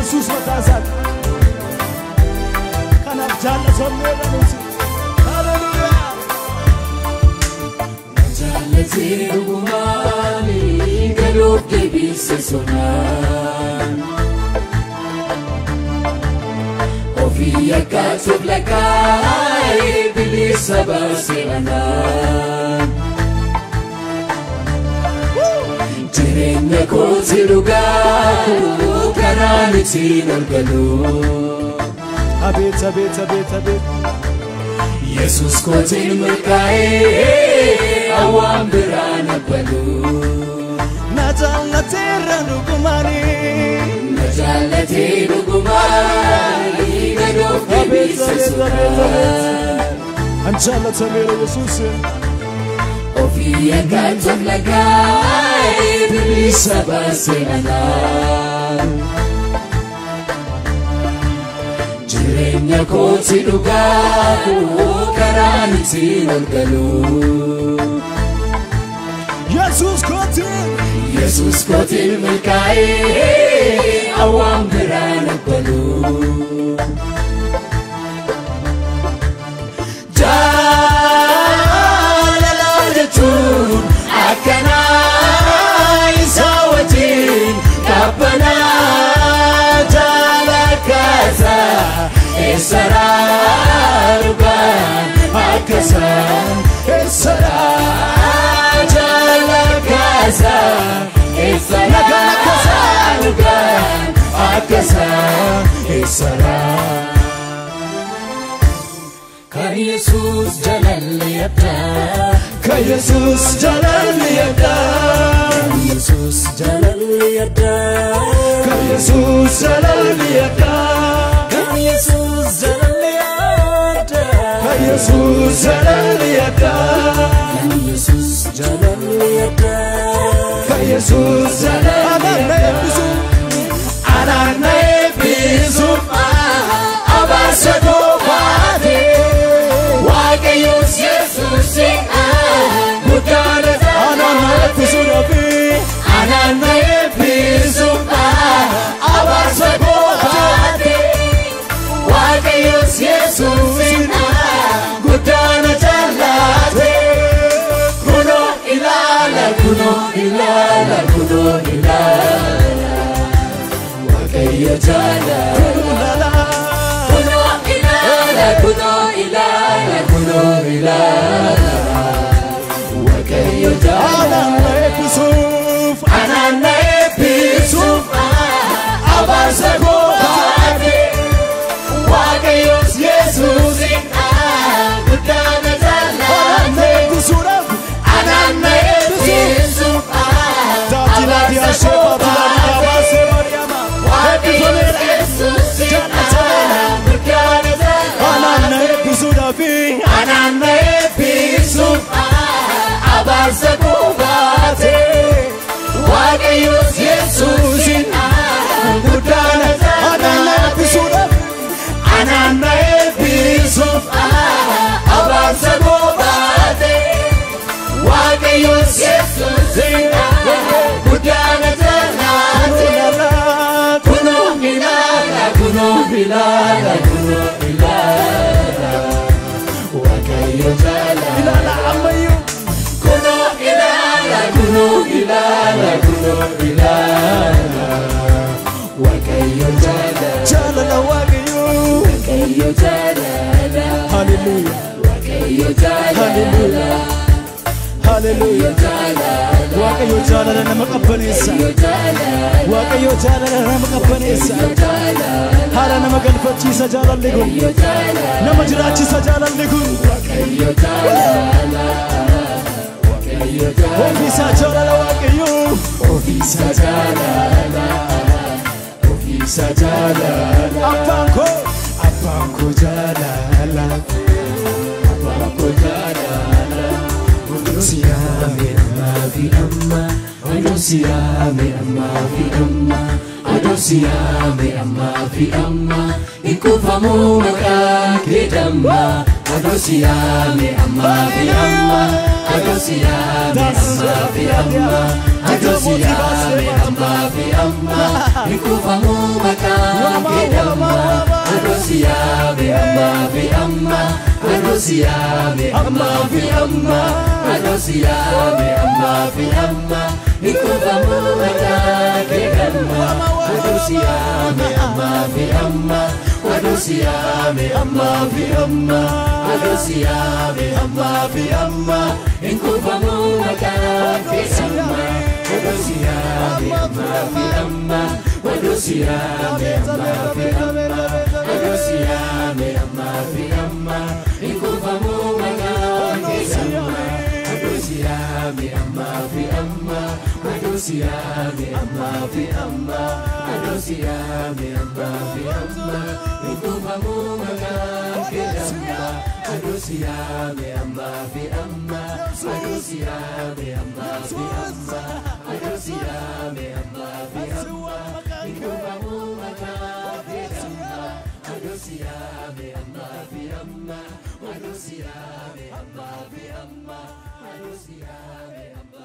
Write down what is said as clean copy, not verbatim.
Yesuus mataa isaati. Kanaaf jaallatamneerra nuti. Haleluuyaa. Jaallatee dhugumaani galoof deebise sonaan. Ofii akkaatuuf lakkaa'ee bilisa baasee anaan. Jireenya kooti dhugaa karaan ittiin ol galu. Abeet abeet abeet abeet. Yesuus kootiin milkaa'ee awwaan biraan abbalu. Na jaallateera dhugumaani. Na jaallatee dhugumaani gadoof deebise sonaan. An jaallatameera Yesuus. Ofii akkaatuuf lakkaa'ee bilisa baasee anaan. Jireenya kooti dhugaa karaan ittiin ol galu. Yesuus kootiin. Yesuus kootiin milkaa'ee awwaan biraan abbalu. Jaalala jechuun akkanaa isa wajjin qabbanaa jaalakkaasa eessaraa dhugaan akkasaa eessaraa jaalakkaasa eessaraa dhugaan akkasaa eessaraa. Kan Yesuus jaalalli addaa. Kan Yesuus jaalalli addaa. Kan Yesuus jaalalli addaa. Kan Yesuus jaalalli addaa. Kan Yesuus jaalalli addaa. Kan Yesuus jaalalli addaa. Kan Yesuus jaalalli addaa. Kan Yesuus jaalalli addaa. Anaan na eebbisu. Abaarsa goofaate. Waaqayyoos Yesuusin guddaa na Anaan na eebbisu dhabe. Anaan na eebbisu abaarsa goofaate. Waaqayyoos Yesuusin guddaa na jaallate. Kunoo ilaala kunoo ilaala kunoo ilaala. Waaqayyo jaalala. Kunoo ilaala kunoo ilaala kunoo ilaala. Waaqayyo jaalala. Anaan na eebbisuuf. Anaan na eebbisuuf abaarsa goofaate. Waaqayyoos Yesuusin guddaa na Anaan na jaallate. eebbisuudhaaf. Anaan na eebbisuuf Taatilaati abaarsa ashee baatilaati goofaate. abaasee Mariyaama. Waaqayyoos Yesuusin guddaa na Anaan na jaallate. eebbisuudhaaf. Anaan na eebbisuuf abaarsa goofaate. Waaqayyoos Yesuusin guddaa na Anaan na jaallate. eebbisuudhaaf. Anaan na eebbisuuf abaarsa goofaate. Waaqayyoos Yesuusin guddaa na jaallate. Kunoo ilaala kunoo ilaala kunoo ilaala. Waaqayyo jaalala. Ilaala ammayyuu. Kunoo ilaala kunoo ilaala kunoo ilaala. Waaqayyo jaalala. Jaalala Waaqayyoo. Waaqayyo jaalala. Haleluuyaa. Waaqayyo jaalala. Haleluuyaa. Jaalala. Waaqayyo jaalala nama qabbaneessa. Jaalala. Waaqayyo jaalala nama qabbaneessa. Jaalala. Haala nama galfachiisa jaalalli kun. Jaalala. Nama jiraachisa jaalalli kun. Waaqayyo jaalala. Waaqayyo jaalala. Ofiisaa jaalala Waaqayyoo. Ofiisa jaalala. Ofiisa jaalala. Abbaan koo. Abbaan koo jaalala. Abbaan koo jaalala. Oduu siyaame ammaa fi amma. Oduu siyaame ammaa fi amma. Oduu siyaame ammaa fi amma. Hin kuufamuu maqaa kee damma. Oduu siyaame ammaa fi amma. Oduu siyaame ammaa fi amma. Oduu siyaame ammaa fi amma. amma Ikufamu maqaan kee damma Odoo si yaame ammaa fi amma Odoo si yaame ammaa fi amma Odoo si yaame ammaa fi amma Ikufamu maqaan kee damma Odoo si yaame ammaa fi amma Odoo si yaame ammaa fi amma Odoo si yaame ammaa fi amma Ikufamu maqaan kee damma Odoo si yaame ammaa fi amma Odoo si yaame ammaa fi amma Odoo si yaame ammaa fi amma Ikufamu maqaan kee damma Odoo si yaame ammaa fi amma Odoo si yaame ammaa fi amma Odoo si yaame ammaa fi amma Ikufamu maqaan kee damma Odoo si yaame ammaa fi amma Odoo si yaame ammaa fi amma Odoo si yaame ammaa fi amma Ikufamu maqaan kee damma Odoo si yaame ammaa fi amma Odoo si yaame ammaa fi amma Odoo si yaame ammaa.